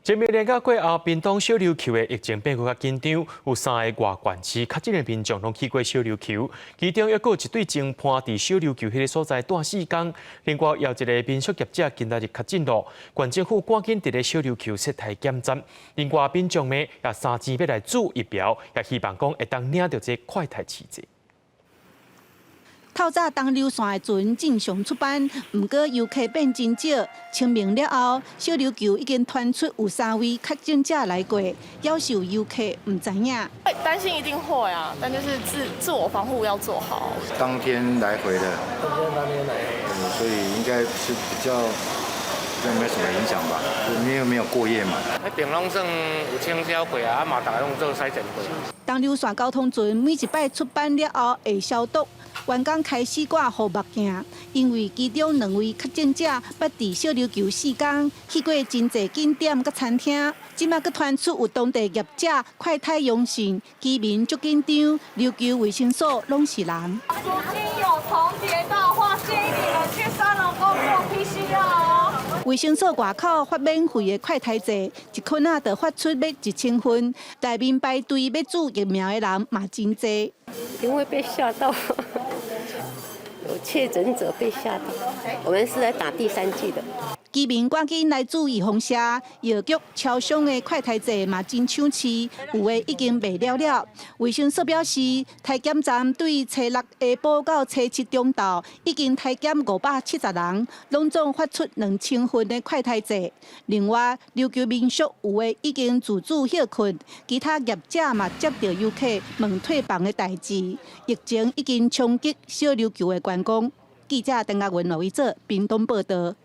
清明連假過後，屏東小琉球的疫情變閣較緊張，有三个外縣市確診的民眾攏去過小琉球，其中猶閣有一對情伴佇小琉球彼个所在蹛四工。另外，有一个民宿業者今仔日確診囉，縣政府趕緊佇咧小琉球設體檢站。另外，民眾們也三錢欲來注疫苗，也希望講會當領著這快篩試劑。透早東琉線的船正常出班，毋過遊客變真少。清明了後，小琉球已經傳出有三位確診者來過，夭壽遊客毋知影。會擔心一定會啊，但就是自我防護要做好。當天來回的，當天當天來回，所以應該是比較沒什麼影響吧？因為沒有過夜嘛。彼邊攏算有清消過啊，啊嘛，逐个攏做篩檢過。東琉線交通船每一擺出班了後會消毒。員工開始掛護目鏡，因為其中兩位確診者捌佇小琉球四工，去過真濟景點佮餐廳。這馬閣傳出有當地業者快篩陽性，居民足緊張，琉球衛生所攏是人。如今有重疊的話，建議你們去三龍宮做 PCR 哦。衛生所外口發免費的快篩劑，一分仔就發出欲1000份，內面排隊欲注疫苗的人嘛真濟。因為被嚇到。有確診者被嚇到，我們是來打第三劑的。居民趕緊來注預防射，藥局、超商的快篩劑嘛真搶市，有的已經賣了了。衛生所表示，篩檢站對初六下晡到初七中晝已經篩檢570人，攏總發出2000份的快篩劑。另外，琉球民宿有的已經自主歇睏，其他業者嘛接著遊客問退房的代誌。疫情已經衝擊小琉球的觀光。記者鄧亞文、羅維哲，屏東報導。